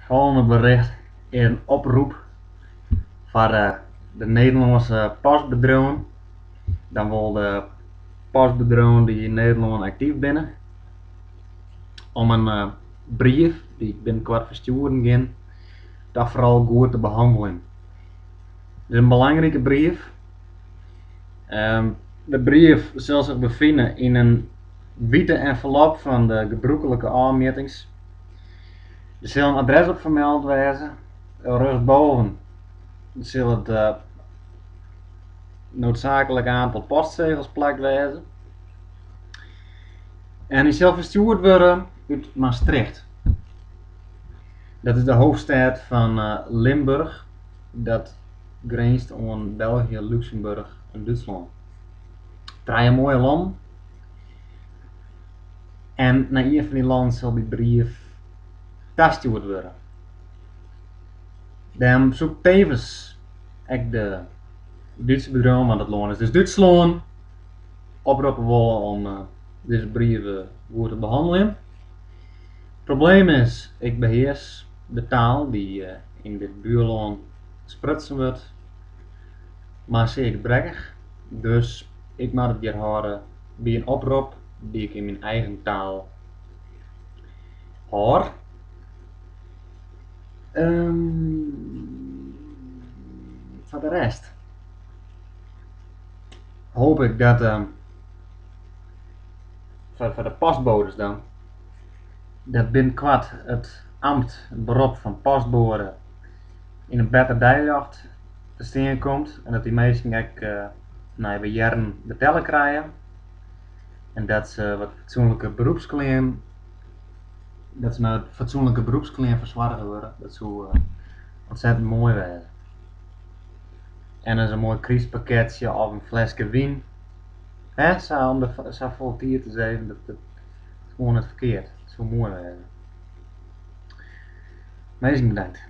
Folgjende bericht is in oprop foar de Nederlânske postbedriuwen, dan wol de postbedriuwen dy't yn Nederlân aktyf binne, om in brief dy't ik binnenkoart ferstjoeren gean, dan foaral goed te behanneljen. It is in belangrike brief. De brief sil sich befine yn in wite envelop fan de gebrûklike ôfmjittings. Der sil in adres op fermeld wêze. Rjochtsboven sil it noodsaaklike oantal postsegels plakt wêze. En dy sil ferstjoerd wurde út Maastricht. Dat is de hoofdstêd fan Limburch, dat grinst oan België, Lúksemburch en Dútslân. Trije moaie lannen. En nei ien fan dy lannen sil dy brief tastjoerd wurde. Dêrom soe ik tevens ek de Dútse bedriuwen, want it lân is dus Dútslân, oproppe wolle om dizze brief goed te behanneljen. Probleem is, ik behears de taal dy't yn dit buorlân sprutsen wurdt, mar sear gebrekkich, dus ik moat it hjir hâlde by in oprop dy't ik yn myn eigen taal hâld. Foar de rest hoop ik dat foar de postbodes dan, dat binnenkoart it amt, it berop fan postboade yn in better deiljocht te stean komt en dat dy minsken ek nei behearren betelle krije en dat se wat fatsoenlike beroepsklean, dat se mei fatsoenlike beroepsklean fersoarge wurde. Dat soe ontzettend moai wêze. En ris in moai krystpakketsje of in fleske wyn. Hè, sa om de safolle tiid ris even, dat is gewoan net ferkeard. Dat soe moai wêze. Minsken bedankt.